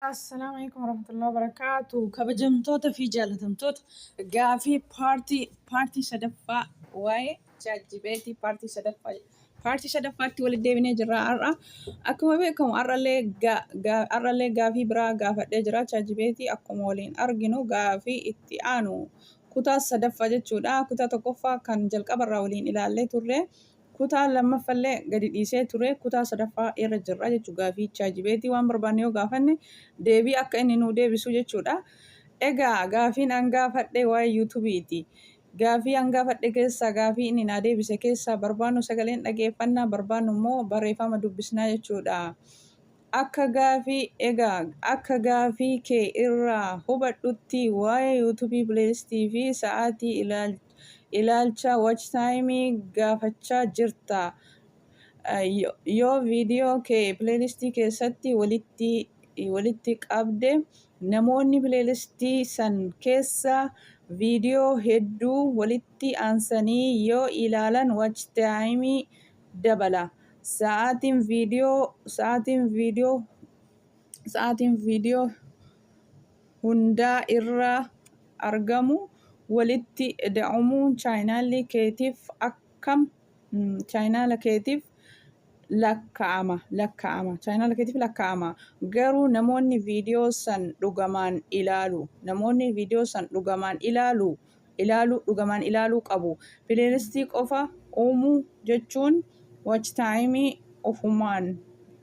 Assalaamu alaikum warahmatullahi wabarakatuh. Kabajamtoota fi jaalatamtoota, gaafii part sadaffaa waa'ee ChatGPT part sadaffaa part sadaffaatti walitti deebinee jirra har'a. Akkuma beekamu har'allee gaafii biraa gaafadhee jira ChatGPT. Akkuma waliin arginu gaafii itti aanu kutaa sadaffaa jechuudha. Kutaa tokkoffaa kan jalqabarraa waliin ilaallee turre. Kutaa lammaffallee gadi dhiisee ture, kutaa sadaffaa irra jirra jechuudha. Gaafii ChatGPT waan barbaanne yoo gaafanne deebii akka inni nuu deebisu jechuudha. Egaa gaafiin an gaafadhe waa'ee YouTubeiiti. Gaafii an gaafadhe keessaa, gaafii inni naa deebise keessaa barbaannu sagaleen dhageeffannaa, barbaannu immoo barreeffama dubbisnaa jechuudha. Akka gaafii egaa akka gaafii kee irraa hubadhutti waa'ee YouTube playlistii fi sa'aatii ilaalcha, watch time, gaafachaa jirta. Yoo viidiyoo kee playlistii keessatti walitti qabde, namoonni playlistii san keessa viidiyoo hedduu walitti aansanii yoo ilaalan watch time dabala. Sa'aatiin viidiyoo hundaa irraa argamu walitti ida'amuun chaanaalii keetiif akkam chaanaala keetiif lakkaa'ama chaanaala keetiif lakkaa'ama. Garuu namoonni viidiyoo san dhugamaan ilaalu, namoonni viidiyoo san dhugamaan ilaalu dhugamaan ilaaluu qabu. Playlistii qofa uumuu jechuun watch time ofumaan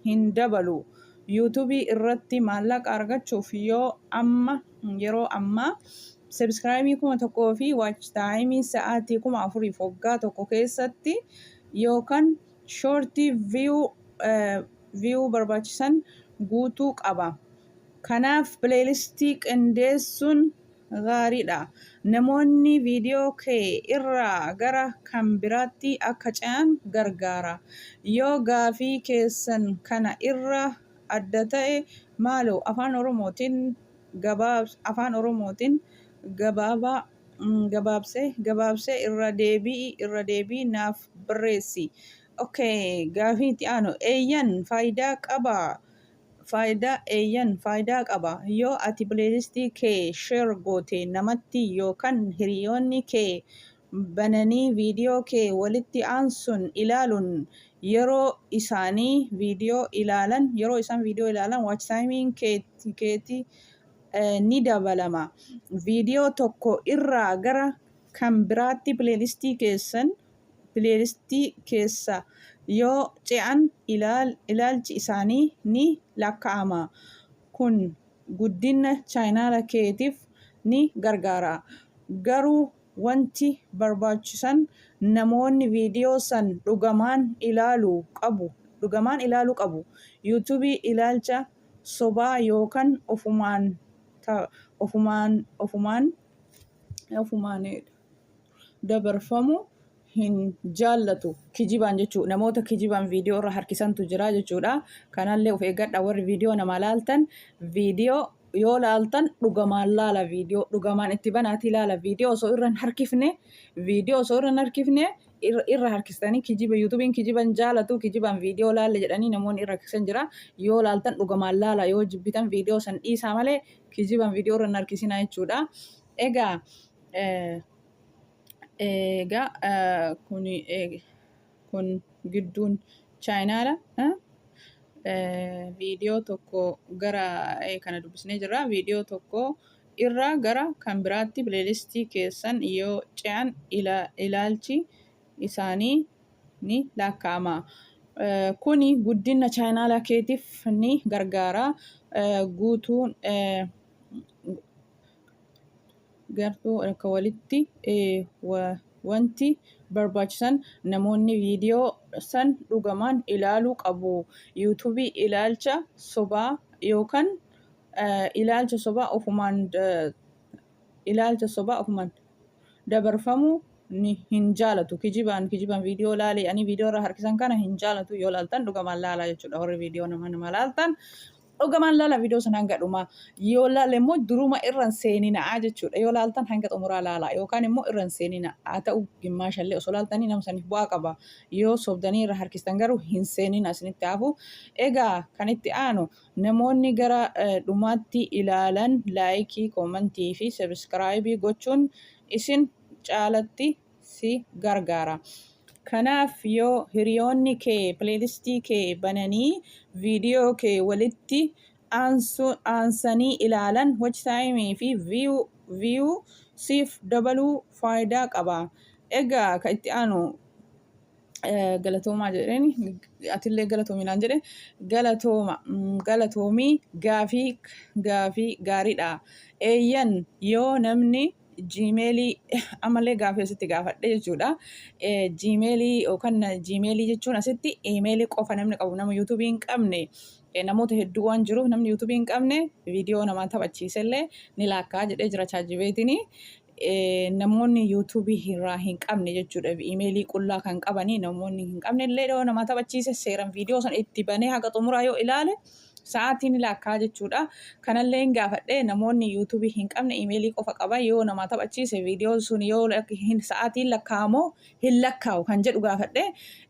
hin dabalu. YouTube irratti maallaqa argachuuf yoo amma yeroo ammaa subscribe 1000 fi watch time sa'aatii 4000 waggaa tokko keessatti yookaan short view barbaachisan guutuu qaba. Kanaaf playlistii qindeessuun gaariidha. Namoonni viidiyoo kee irraa gara kan biraatti akka ce'an gargaara. Yoo gaafii keessan kana irra adda ta'e, maaloo Afaan Oromootiin gabaabsee irra deebii naaf barreessi. Okay, gaafii itti aanu. Eeyyan, faayidaa qaba. Faayidaa Eeyyan, faayidaa qaba. Yoo ati playlistii kee share goote namatti yookaan hiriyoonni kee bananii viidiyoo kee walitti aansuun ilaaluun, yeroo isaan viidiyoo ilaalan watch timeiin keetii ni dabalama. Viidiyoo tokko irraa gara kan biraatti playlistii keessa yoo ce'an ilaalchi isaanii ni lakkaa'ama. Kun guddina chaanaala keetiif ni gargaara. Garuu wanti barbaachisan namoonni viidiyoo san dhugamaan ilaaluu qabu. Dhugamaan ilaaluu qabu. YouTube ilaalcha sobaa yookaan ofumaan dabarfamu hin jaallatu. Kijibaan jechuudha. Namoota kijibaan viidiyoo irra harkisantu jira jechuudha. Kanallee of eeggadha, warri viidiyoo namaa laaltan. Viidiyoo yoo laaltan dhugamaan laala. Viidiyoo dhugamaan itti banaatii laala. Viidiyoo osoo irra hin harkifne, viidiyoo osoo irra hin harkifne irra harkistanii kijiba. YouTubeiin kijiban jaalatu. Kijibaan viidiyoo laalle jedhanii namoonni irra harkisan jira. Yoo laaltan dhugamaan laala. Yoo jibbitan viidiyoo san dhiisaa malee kijibaan viidiyoo irra hin harkisinaa jechuudha. Egaa kun gidduun chaayinaadha. Viidiyoo tokko gara kana dubbisnee jirra. Viidiyoo tokko irraa gara kan biraatti playlistii keessan yoo ce'an ilaalchi isaanii ni lakkaa'ama. Kuni guddina chaanaala keetiif ni gargaara. Guutuun gartuu akka walitti wanti barbaachisan namoonni viidiyoo san dhugamaan ilaaluu qabu. YouTube ilaalcha sobaa yookaan ilaalcha sobaa ofumaan dabarfamuu ni hin jaalatu. Kijibaan viidiyoo laalee ani viidiyoo irra harkisan kana hin jaalatu. Yoo laaltan dhugamaan laalaa jechuudha, warri viidiyoo nama laaltan. Dhugamaan laala viidiyoo sana hanga dhumaa. Yoo laale immoo duruma irra hin seeninaa jechuudha. Yoo laaltan hanga xumuraa laalaa yookaan immoo irra hin seeninaa. Haa ta'u gimmaashallee osoo laaltanii nama saniif bu'aa qaba. Yoo sobdanii irra harkistan garuu hin seeninaa isinitti hafu. Egaa kan itti aanu namoonni gara dhumaatti ilaalan laayikii, koomantii fi sabiskiraayibii gochuun isin caalatti si gargaara. Kanaaf yoo hiriyoonni kee playlistii kee bananii viidiyoo kee walitti aansanii ilaalan watch time fi view siif dabaluu faayidaa qaba. Egaa ka itti aanu galatoomaa jedheen, atillee galatoomi naan jedhe. Galatooma, galatoomii, gaafii gaariidha. Eeyyan, yoo namni Gmailii, ammallee gaafii asitti gaafadhe jechuudha. Gmailii yookaan Gmailii jechuun asitti iimeelii qofa namni qabu, nama YouTubeii hin qabne, namoota hedduu waan jiruuf, namni YouTubeii hin qabne viidiyoo namaa taphachiisellee ni laakkaa jedhee jira ChatGPTiin. Namoonni YouTubeii irraa hin qabne jechuudha. Iimeelii qullaa kan qabanii namoonni hin qabne illee yoo namaa taphachiise, seeran viidiyoo sana itti banee haga xumuraa yoo ilaale sa'aatii ni laakkaa jechuudha. Kanallee hin gaafadhe. Namoonni YouTubeii hin qabne, iimeelii qofa qaba, yoo namaa taphachiise viidiyoon sun yoo sa'aatiin lakkaa'amoo hin lakkaa'u kan jedhu gaafadhe.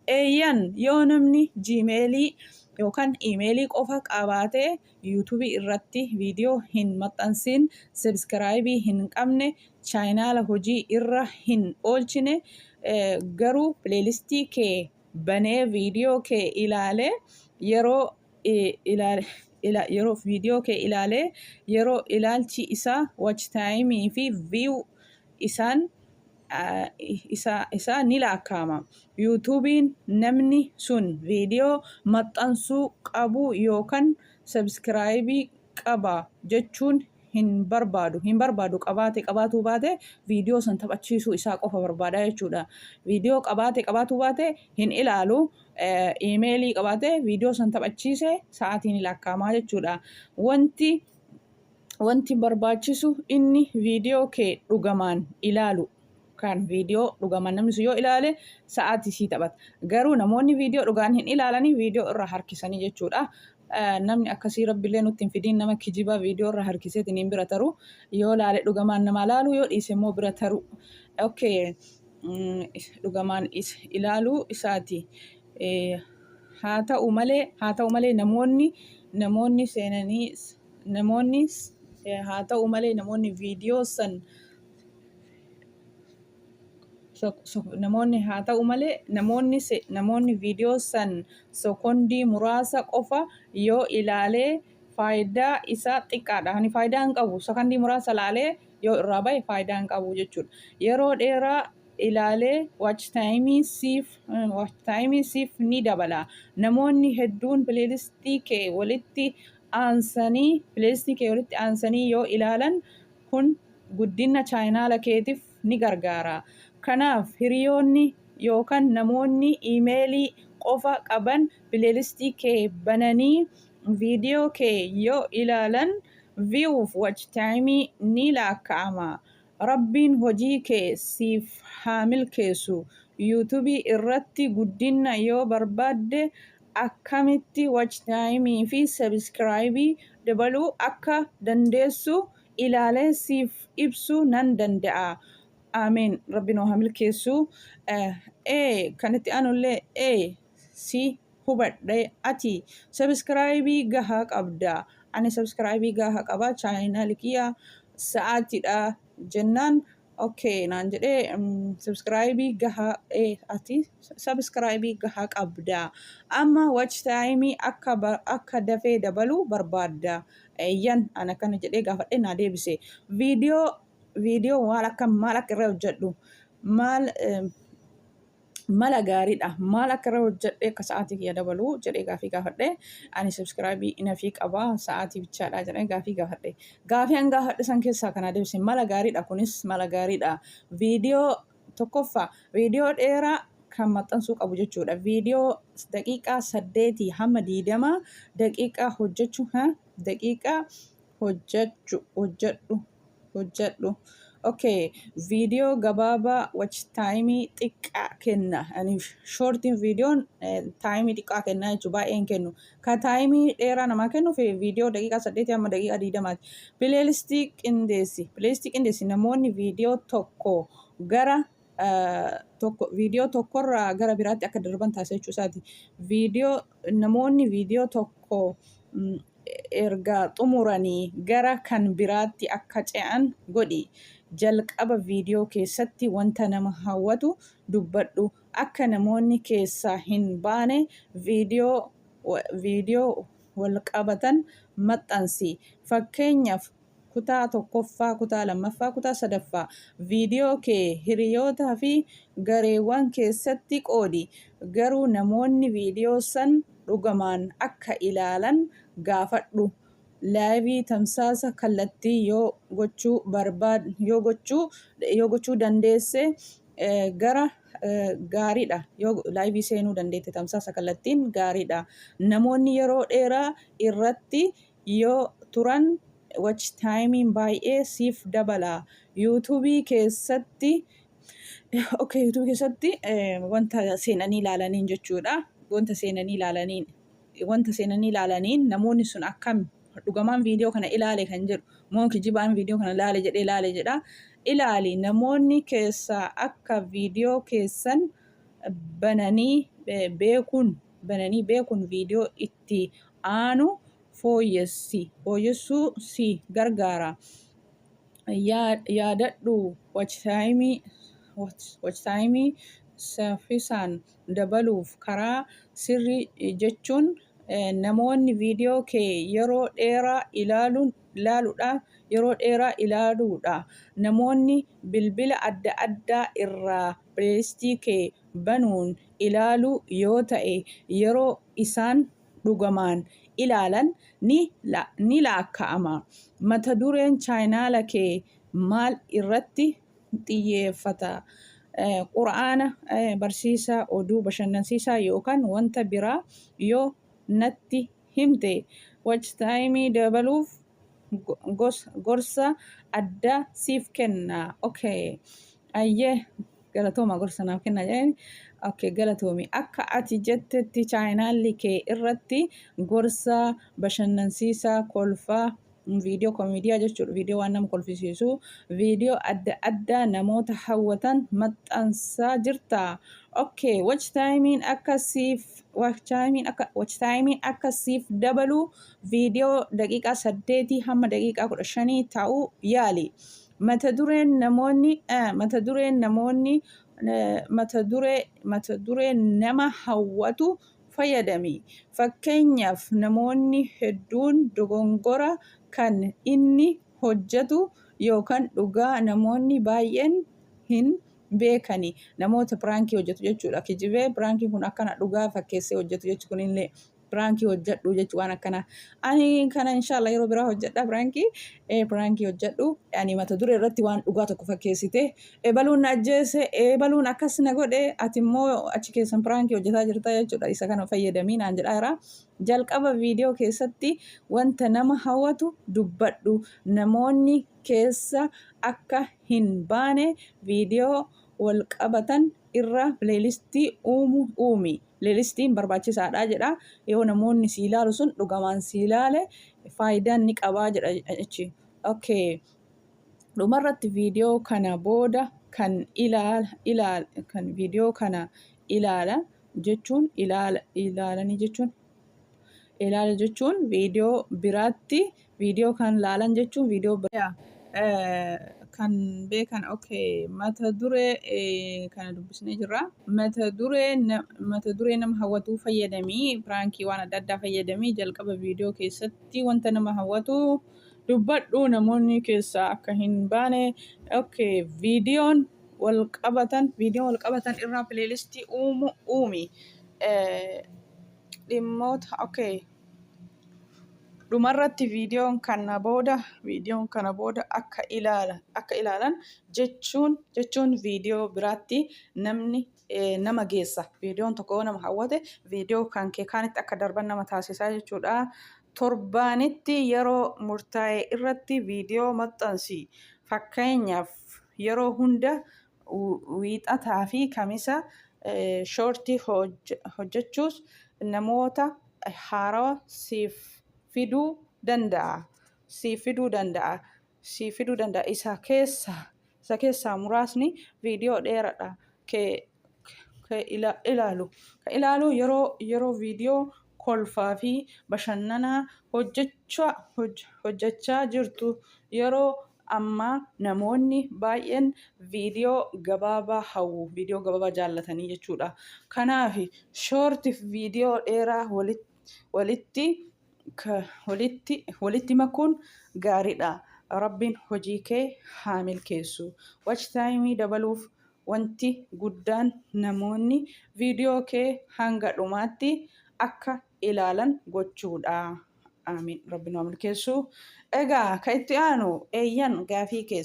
Eeyyan, yoo namni Gmailii yookaan iimeelii qofa qabaatee YouTubeii irratti viidiyoo hin maxxansiin, subscribeii hin qabne, chaayinaala hojii irra hin oolchine, garuu playlistii kee banee viidiyoo kee ilaalee yeroo yeroo viidiyoo kee ilaalee yeroo ilaalchi isaa watch time fi view isaan isaa ni lakkaa'ama. YouTubeiin namni sun viidiyoo maxxansuu qabu yookaan subscribeii qaba jechuun hin barbaadu. Hin barbaadu, qabaate qabaatuu baate viidiyoo san taphachiisuu isaa qofa barbaada jechuudha. Viidiyoo qabaate qabaatuu baate hin ilaalu. Iimeelii qabaate viidiyoo san taphachiise sa'aatiin lakkaa'amaa jechuudha. Wanti barbaachisu inni viidiyoo kee dhugamaan ilaalu, kan viidiyoo dhugamaan namni sun yoo ilaale sa'aatii sii taphata. Garuu namoonni viidiyoo dhugaan hin ilaalanii viidiyoo irra harkisanii jechuudha. Namni akkasii rabbillee nutti hin fidiin, nama kijibaa viidiyoo irra harkiseetiin hin bira taru. Yoo ilaale dhugamaan namaa laalu, yoo dhiise immoo bira taru. Okay. Dhugamaan ilaaluu isaati. Haa ta'u malee namoonni seenanii namoonni haa ta'u malee namoonni viidiyoo san namoonni haa ta'u malee namoonni viidiyoo san sekondii muraasa qofa yoo ilaalee faayidaa isaa xiqqaadha. Ani faayidaa hin qabu. Sekondii muraasa ilaalee yoo irraa bahe faayidaa hin qabu jechuudha. Yeroo dheeraa ilaalee watch time siif ni dabala. Namoonni hedduun playlistii kee walitti aansanii yoo ilaalan kun guddina chaayinaala keetiif ni gargaara. Kanaaf hiriyoonni yookaan namoonni iimeelii qofa qaban playlistii kee bananii viidiyoo kee yoo ilaalan view watch time ni lakkaa'ama. Rabbiin hojii kee siif haa milkeessu. YouTubeii irratti guddina yoo barbaadde akkamitti watch time fi subscribe dabaluu akka dandeessu ilaalee siif ibsuu nan danda'a. Ameen. Rabbi nuu haa milkeessu. Kan itti aanullee si hubadhe, ati subscribeii gahaa qabda. Ani subscribeii gahaa qaba. Chaayinaali kiyya sa'aatiidha jennaan, okay naan jedhee, subscribeii gahaa, ati subscribeii gahaa qabda. Amma watch time akka dafee dabaluu barbaadda. Eeyyan, ana akkana jedhee gaafadhe, naa deebise. Viidiyoo maal akka maal akka irra hojjedhu maal mala gaariidha. Maal akka irra hojjedhe akka sa'aatii kiyya dabaluu jedhee gaafii gaafadhe. Ani subscribeii inafii qaba, sa'aatii bichaadha jedhee gaafii gaafadhe. Gaafii an gaafadhe san keessaa kana deebise. Mala gaariidha, kunis mala gaariidha. Viidiyoo tokkoffaa viidiyoo dheeraa kan maxxansuu qabu jechuudha. Viidiyoo daqiiqaa 8 hamma 20 daqiiqaa hojjechuu, daqiiqaa hojjechuu hojjedhu. Okay, viidiyoo gabaabaa watch time xiqqaa kenna. Ani shortiin viidiyoon time xiqqaa kenna jechuudha, baay'ee hin kennu. Ka time dheeraa namaa kennuuf viidiyoo daqiiqaa 8 hamma daqiiqaa 20ti. Playlistii qindeessi. Playlistii qindeessi. Namoonni viidiyoo tokko gara tokko viidiyoo tokkorraa gara biraatti akka darban taasisa jechuu isaati. Viidiyoo namoonni viidiyoo tokko erga xumuranii gara kan biraatti akka ce'an godhi. Jalqaba viidiyoo keessatti wanta nama hawwatu dubbadhu. Akka namoonni keessaa hin baane viidiyoo walqabatan maxxansi. Fakkeenyaaf, kutaa tokkoffaa, kutaa lammaffaa, kutaa sadaffaa. Viidiyoo kee hiriyootaa fi gareewwan keessatti qoodi. Garuu namoonni viidiyoo san dhugamaan akka ilaalan gaafadhu. Live, tamsaasa kallattii, yoo gochuu barbaad yoo gochuu dandeesse gara gaariidha. Yoo live seenuu dandeette, tamsaasa kallattiin gaariidha. Namoonni yeroo dheeraa irratti yoo turan watch timeiin baay'ee siif dabala. YouTubeii keessatti, okay, YouTubeii keessatti wanta seenanii ilaalaniin jechuudha. Wanta seenanii ilaalaniin namoonni sun akkam dhugamaan viidiyoo kana ilaale kan jedhu moo kijibaan viidiyoo kana ilaale jedhee ilaale jedha. Ilaali, namoonni keessaa akka viidiyoo keessan bananii beekuun viidiyoo itti aanu fooyyessuu si gargaara. Yaadadhu, watch time saffisaan dabaluuf karaa sirrii jechuun namoonni viidiyoo kee yeroo dheeraa ilaaluudha yeroo dheeraa ilaaluudha. Namoonni bilbila adda addaa irraa playlistii kee banuun ilaaluu yoo ta'e, yeroo isaan dhugamaan ilaalan ni laakka'ama. Mata dureen chaanaala kee maal irratti xiyyeeffata? Quraana, barsiisaa, oduu bashannansiisaa yookaan wanta biraa yoo natti himte, watch time dabaluuf gorsa addaa siif kenna. Okay. Ayyee, galatooma, gorsa naaf kenna jedhani. Okay, galatoomi. Akka ati jettetti chaanaalli kee irratti gorsa bashannansiisaa, kolfaa, viidiyoo koomeediyaa jechuudha. Viidiyoo waan nama kolfisiisu, viidiyoo adda addaa namoota hawwatan maxxansaa jirta. Okay, watch timeiin akka siif dabalu viidiyoo daqiiqaa 8 hamma daqiiqaa 15 ta'uu yaali. Mata dureen namoonni mata duree nama hawwatu fayyadami. Fakkeenyaaf, namoonni hedduun dogongora kan inni hojjetu yookaan dhugaa namoonni baay'een hin beekani. Namoota prankii hojjetu jechuudha. Kijibee prankiin kun akkana dhugaa fakkeessee hojjetu jechuun kunillee prankii hojjedhu jechuu waan akkana. Ani kana inshallah yeroo biraa hojjedha prankii. Prankii hojjedhu. Ani mata duree irratti waan dhugaa tokko fakkeessite. Ebaluun na ajjeese, ebaluun akkas na godhe, ati immoo achi keessan prankii hojjetaa jirta jechuudha. Isa kana fayyadamii naan jedhaa jira. Jalqaba viidiyoo keessatti wanta nama hawwatu dubbadhu. Namoonni keessa akka hin baane viidiyoo wal qabatan irra playlistii uumi. Playlistiin barbaachisaadha jedha. Yoo namoonni si ilaalu sun dhugamaan si ilaale, faayidaan ni qabaa jedha jechi. Okay. Dhumarratti viidiyoo kana booda kan ilaala ilaal kan viidiyoo kana ilaala jechuun ilaala ilaalanii jechuun ilaala jechuun viidiyoo biraatti viidiyoo kan laalan jechuun viidiyoo biraa kan beekan. Okay, mata duree kana dubbisnee jirra. Mata duree nama hawwatu fayyadamii, prankii waan adda addaa fayyadamii, jalqaba viidiyoo keessatti wanta nama hawwatu dubbadhu, namoonni keessaa akka hin baane. Okay, viidiyoon wal qabatan irraa playlistii uumi. Dhimmoota, okay. Dhumarratti viidiyoon kana booda akka ilaalan jechuun viidiyoo biraatti namni nama geessa. Viidiyoon tokko yoo nama hawwate, viidiyoo kan kee kaanitti akka darban nama taasisaa jechuudha. Torbaanitti yeroo murtaa'e irratti viidiyoo maxxansi. Fakkeenyaaf, yeroo hunda Wiixataa fi Kamisa shortii hojjechuus namoota haarawaa siif fiduu danda'a. Siif fiduu danda'a. Siif fiduu danda'a. Isa keessaa muraasni viidiyoo dheeraadha. Kee ilaalu. Ka ilaalu yeroo viidiyoo kolfaa fi bashannanaa hojjechaa jirtu. Yeroo ammaa namoonni baay'een viidiyoo gabaabaa hawwu, viidiyoo gabaabaa jaallatanii jechuudha. Kanaaf shortiif viidiyoo dheeraa walitti makuun gaariidha. Rabbiin hojii kee haa milkeessu. Watch time dabaluuf wanti guddaan namoonni viidiyoo kee hanga dhumaatti akka ilaalan gochuudha. Amiin. Rabbi nu haa milkeessu. Egaa kan itti aanu, eeyyan, gaafii kee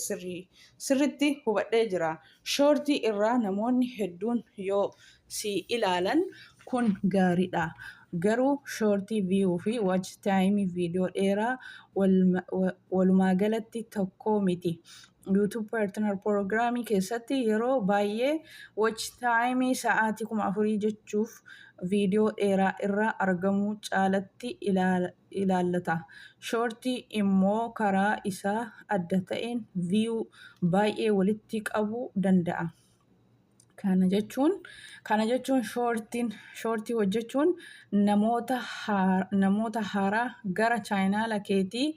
sirritti hubadhee jira. Shortii irraa namoonni hedduun yoo si ilaalan kun gaariidha. Garuu shortii view fi watch time viidiyoo dheeraa walumaa galatti tokko miti. YouTube Partner Programii keessatti yeroo baay'ee watch time sa'aatii 4000 jechuuf viidiyoo dheeraa irraa argamuu caalatti ilaallata. Shortii immoo karaa isaa adda ta'een view baay'ee walitti qabuu danda'a. Kana jechuun shortii hojjechuun namoota haaraa gara chaanaala keetii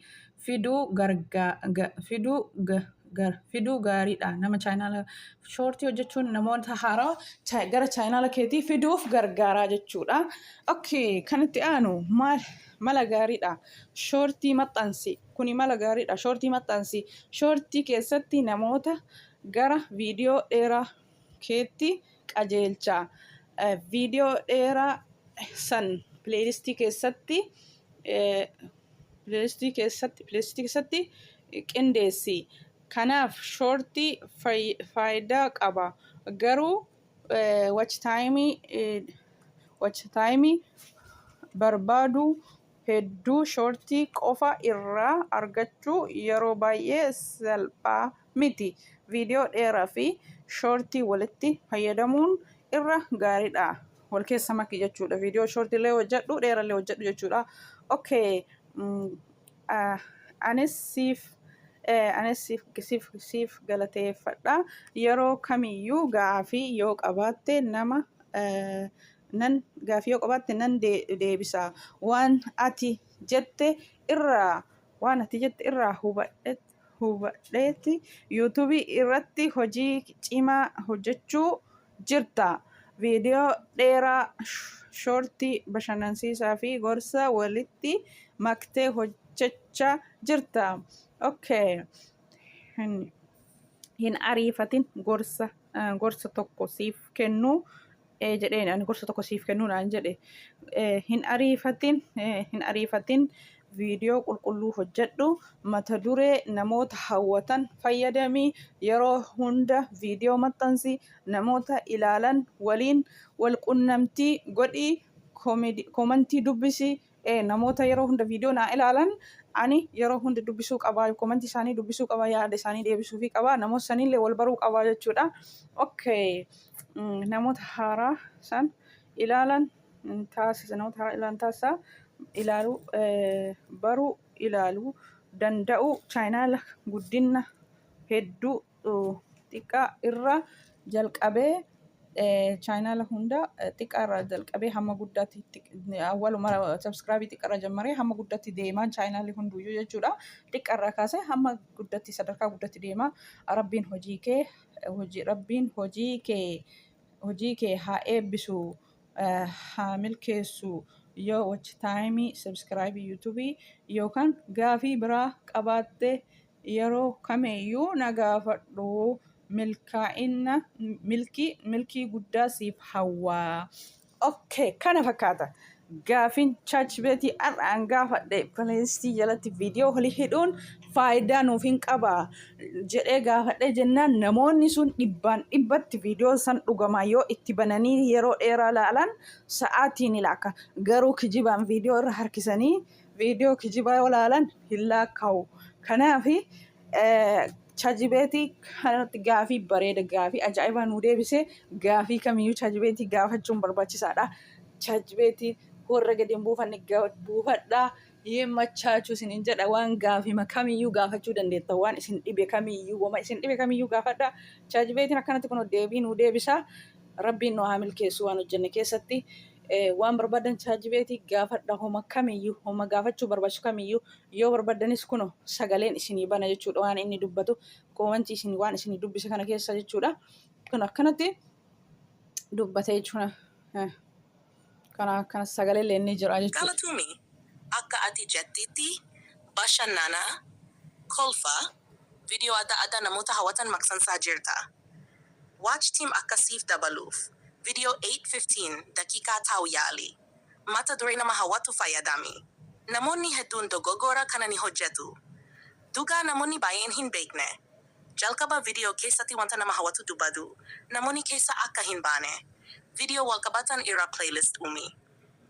fiduu gaariidha. Nama chaanaala shortii hojjechuun namoota haaraa gara chaanaala keetii fiduuf gargaaraa jechuudha. Okay, kan itti aanu maal? Mala gaariidha. Shortii maxxansi. Kuni mala gaariidha. Shortii maxxansi. Shortii keessatti namoota gara viidiyoo dheeraa keetti qajeelcha. Viidiyoo dheeraa san playlistii keessatti qindeessi. Kanaaf shortii faayidaa qaba. Garuu watch time barbaadu hedduu shortii qofa irraa argachuu yeroo baay'ee salphaa miti. Viidiyoo dheeraa fi shortii walitti fayyadamuun irra gaariidha. Wal keessa maki jechuudha. Viidiyoo shortii illee hojjedhu, dheeraa illee hojjedhu jechuudha. Okay. Anis siif galateeffadha. Yeroo kamiyyuu gaafii yoo qabaatte nama nan gaafii yoo qabaatte nan deebisa. Waan ati jette irraa hubadheetti YouTubeii irratti hojii cimaa hojjechuu jirta. Viidiyoo dheeraa, shortii bashannansiisaa fi gorsa walitti maktee hojjechaa jirta. Okay. Hin ariifatin. Gorsa tokko siif kennuu jedheen, ani gorsa tokko siif kennuu naan jedhe. Hin ariifatin, hin ariifatin. Viidiyoo qulqulluu hojjedhu, mata duree namoota hawwatan fayyadamii, yeroo hunda viidiyoo maxxansi, namoota ilaalan waliin wal qunnamtii godhii, commentii dubbisi. Namoota yeroo hunda viidiyoo naa ilaalan ani yeroo hunda dubbisuu qaba, commentii isaanii dubbisuu qaba, yaada isaanii deebisuufii qaba, namoota sanillee wal baruu qaba jechuudha. Okay. Namoota haaraa san ilaalan taasisa, namoota haaraa ilaalan taasisa, ilaaluu baruu ilaaluu danda'u. Chaayinaala guddina hedduu xiqqaa irraa jalqabee, chaayinaala hunda xiqqaa irraa jalqabee hamma guddaatti, awwaluma subscribeii xiqqaa irraa jammaree hamma guddaatti deemaa chaayinaalli hunduyyuu jechuudha. Xiqqaa irraa kaasee hamma guddaatti, sadarkaa guddaatti deemaa. Rabbiin hojii kee haa eebbisu, haa milkeessu. Yoo watch time, subscribe YouTubeii yookaan gaafii biraa qabaatte yeroo kamiyyuu na gaafadhu. Milkaa'ina, milkii guddaa siif hawwaa. Okay, kana fakkaata. Gaafiin ChatGPT har'aan gaafadhe, playlistii jalatti viidiyoo olii hidhuun faayidaa nuuf hin qaba jedhee gaafadhe jennaan, namoonni sun dhibbaan dhibbatti viidiyoo san dhugamaa yoo itti bananii yeroo dheeraa laalan sa'aatii ni laakka. Garuu kijibaan viidiyoo irra harkisanii viidiyoo kijibaa yoo laalan hin laakkaa'u. Kanaaf ChatGPT kanatti gaafii bareeda, gaafii ajaa'ibaa nuu deebise. Gaafii kamiyyuu ChatGPT gaafachuun barbaachisaadha. ChatGPT warra gadi hin buufanne buufadhaa. Yimmachaachuu isiniin jedha. Waan gaafima kamiyyuu gaafachuu dandeetta. Waan isin dhibe kamiyyuu, wama isin dhibe kamiyyuu gaafadhaa. ChatGPT'n akkanatti kun deebii nuu deebisa. Rabbiin nu haa milkeessu waan hojjenne keessatti. Waan barbaadan ChatGPT gaafadha. Homa kamiyyuu, homa gaafachuu barbaachisu kamiyyuu yoo barbaadanis kuno sagaleen isinii bana jechuudha. Waan inni dubbatu, comment isin waan isinii dubbise kana keessa jechuudha. Kun akkanatti dubbate jechuudha. Kana akkana sagalee illee inni jira jechuudha. Galatoomi, akka ati jettitti bashannana, kolfa, viidiyoo adda addaa namoota hawwatan maxxansaa jirta. Watch time akka siif dabaluuf viidiyoo 8:15 daqiiqaa ta'u yaali. Mata duree nama hawwatu fayyadami. Namoonni hedduun dogoggora kana ni hojjetu. Dhugaa namoonni baay'een hin beekne. Jalqaba viidiyoo keessatti wanta nama hawwatu dubbadhu. Namoonni keessa akka hin baane. Viidiyoo walqabatan irra playlist uumi.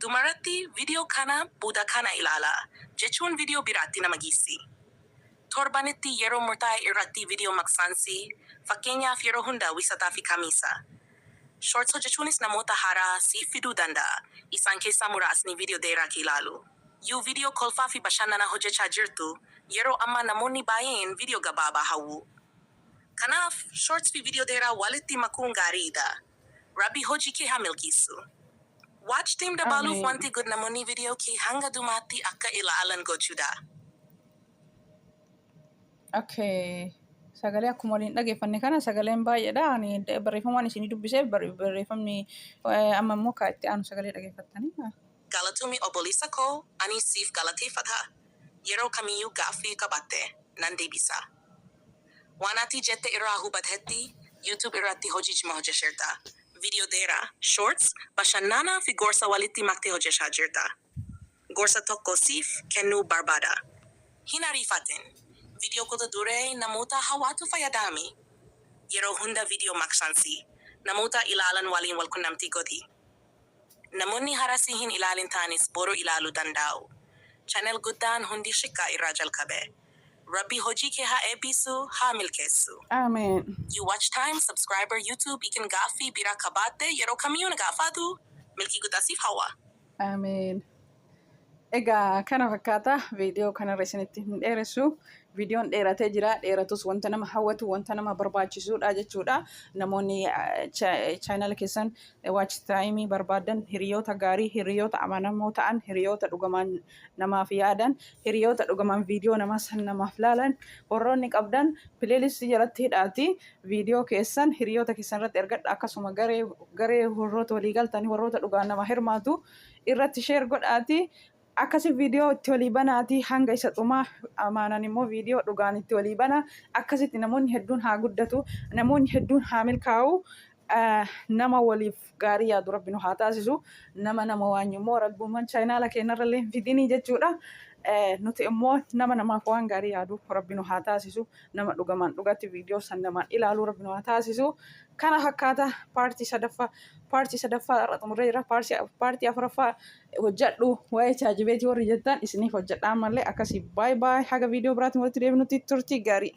Dhumarratti "Viidiyoo kana booda kana ilaala" jechuun viidiyoo biraatti nama geessi. Torbanitti yeroo murtaa'e irratti viidiyoo maxxansi, fakkeenyaaf yeroo hunda Wisataa fi Kamisa. Shorts hojjechuunis namoota haaraa siif fiduu danda'a. Isaan keessaa muraasni viidiyoo dheeraa kee ilaalu. Yoo viidiyoo kolfaa fi bashannanaa hojjechaa jirtu, yeroo ammaa namoonni baay'een viidiyoo gabaabaa hawwu. Kanaaf shorts fi viidiyoo dheeraa walitti makuun gaariidha. Rabbi hojii kee haa milkeessu. Watch time dabaluuf Ameen. wanti gud namoonni viidiyoo kee hanga dhumaatti akka ilaalan gochuudha. Okay. Sagalee akkuma waliin dhageeffanne kana sagaleen baay'eedha. Ani barreeffama waan isinii dubbiseef barreeffamni amma immoo kan itti aanu sagalee dhageeffattanii. Galatoomi obboleessa koo, ani siif galateeffadha. Yeroo kamiyyuu gaaffii qabaatte nan deebisa. Waan ati jette irraa hubadhetti YouTube irratti hojii cimaa hojjecheerta. Viidiyoo dheeraa, shorts, bashannanaa fi gorsa walitti maktee hojjechaa jirta. Gorsa tokko siif kennuu barbaada. Hin ariifatin. Viidiyoo kota duree namoota hawwatu fayyadami. Yeroo hunda viidiyoo maxxansi. Namoota ilaalan waliin wal qunnamtii godhi. Namoonni har'a si hin ilaalin ta'anis boru ilaaluu danda'u. Channel guddaan hundi xiqqaa irraa jalqabe. Rabbi hojii kee haa eebbisu, haa milkeessu. Ameen. You watch time, subscriber YouTube ikin gaaffii biraa qabaatte yeroo kamiyyuu na gaafadhu. Milkii guddaa siif hawwa. Ameen. Egaa kana fakkaata, viidiyoo kanarra isinitti hin dheeressu. Viidiyoon dheeratee jira. Dheeratus wanta nama hawwatu, wanta nama barbaachisudha jechuudha. Namoonni channel keessan watch time barbaadan, hiriyoota gaarii, hiriyoota amanamoo ta'an, hiriyoota dhugamaan namaaf yaadan, hiriyoota dhugamaan viidiyoo namaa san namaaf laalan warroonni qabdan, playlist jalatti hidhaati viidiyoo keessan hiriyoota keessan irratti ergadha. Akkasuma garee garee warroota walii galtanii, warroota dhugaan nama hirmaatu irratti share godhaati. Akkasi viidiyoo itti walii banaati, hanga isa dhumaa amaanan immoo viidiyoo dhugaan itti walii bana. Akkasitti namoonni hedduun haa guddatu, namoonni hedduun haa milkaa'u. Nama waliif gaarii yaadu Rabbi nu haa taasisu. Nama nama waanyu immoo Rabbumaan channel keenyarra hin fidinii jechuudha. Nuti immoo nama namaaf waan gaarii yaadu Rabbi nu haa taasisu. Nama dhugamaan dhugatti viidiyoo san namaan ilaaluu Rabbi nu haa taasisu. Kana fakkaata part sadaffaa. Part sadaffaa irra xumurree jira. Part afuraffaa hojjedhu waa'ee ChatGPT warri jettan isiniif hojjedha ammallee. Akkasii, baay'ee baay'ee, haga viidiyoo biraatiin walitti deebinutti turtii gaarii.